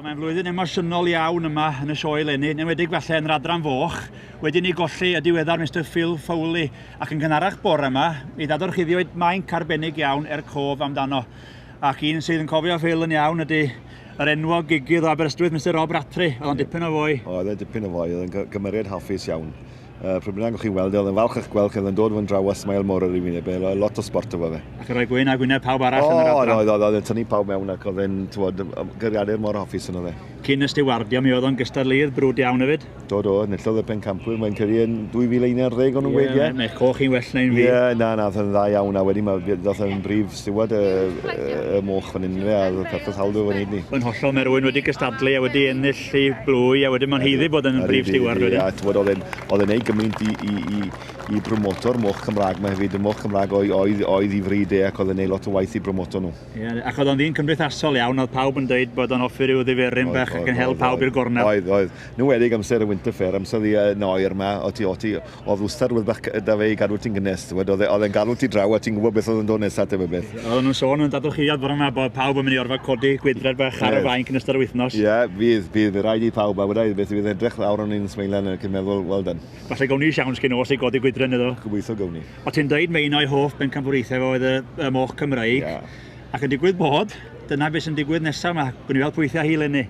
Wel, mae'n flwyddyn emosiynol iawn yma yn y sioe eleni, yn enwedig falle yn yr adran foch. Wedi ni golli y diweddar Mister Phil Foley, ac yn gynharach bore yma, mi ddadorchuddiwyd mainc arbennig iawn er cof amdano. Ac un sydd yn cofio Phil yn iawn ydy yr enwog gigydd o Aberystwyth, Mister Rob Rattray. Oedd o'n dipyn o foi. Oedd e'n dipyn o foi, oedd e'n gymeriad hoffus iawn. Pryd bynnag o'ch chi'n weld e, oedd e'n falch eich gweld chi, oedd e'n dod fan draw a smael mor ar ei wyneb e, lot o sport efo fe. Ac yn rhoi gwyn a gwyneb pawb arall yn yr adran. Oedd, oedd, oedd e'n tynnu pawb mewn ac oedd e'n, t'wod, gyrriadur mor hoffus yn oedd e. Cyn y stiwardio, mi oedd o'n gystadleuydd brwd iawn hefyd. Do, do, enillodd y pencampwyr, mae'n credu yn 2011 o'n nhw'n gweud, ie. Ie, mae'ch coch chi'n well na un fi. Ie, na, na, oedd e'n dda iawn, a wedyn mae, ddoth e'n brif stiward y, y, y moch fan hyn, a oedd perffaith hawl fan hyn ni. Yn hollol, mae rhywun wedi gystadlu a wedi ennill ei blwy, a wedyn mae'n haeddu bod yn brif stiward wedyn. Ie, t'wod, oedd e'n oedd e'n neud gymaint i, i, i, i bromoto'r moch Cymraeg 'ma hefyd. Y moch Cymraeg oedd, oedd, oedd i fryd e ac oedd e'n neud lot o waith i bromoto nhw. Ie, ac oedd o'n ddyn cymdeithasol iawn, oedd pawb yn dweud bod o'n hoffi rhyw ddiferyn bach ac yn hel pawb i'r gornel. Oedd, oedd. Yn enwedig amser y Winter Fair, amser i yn oer 'ma, o ti, o ti, oedd wstad rhywbeth bach 'da fe i gadw ti'n gynnes, t'wod, oedd e, oedd e'n gadw ti draw a ti'n gwybod beth oedd yn dod nesaf tebyg beth. Oedden nhw'n sôn yn dadwrchuddiad bore 'ma bod pawb yn mynd i orfod codi gwydred bach ar y fainc yn ystod yr wythnos. Ie, fydd, bydd, fydd rhaid i pawb, a weda i beth, fydd edrych lawr arnon ni'n smeilan ac yn meddwl, well done. Falle gawn ni siawns cyn nos i godi gwydren iddo. Gobeithio gawn ni. O ti'n deud mae un o'i hoff bencampwriaethau fo oedd y, y moch Cymreig. Yeah. Ac yn digwydd bod, dyna beth sy'n digwydd nesaf yma. Gwni weld pwythau hi eleni.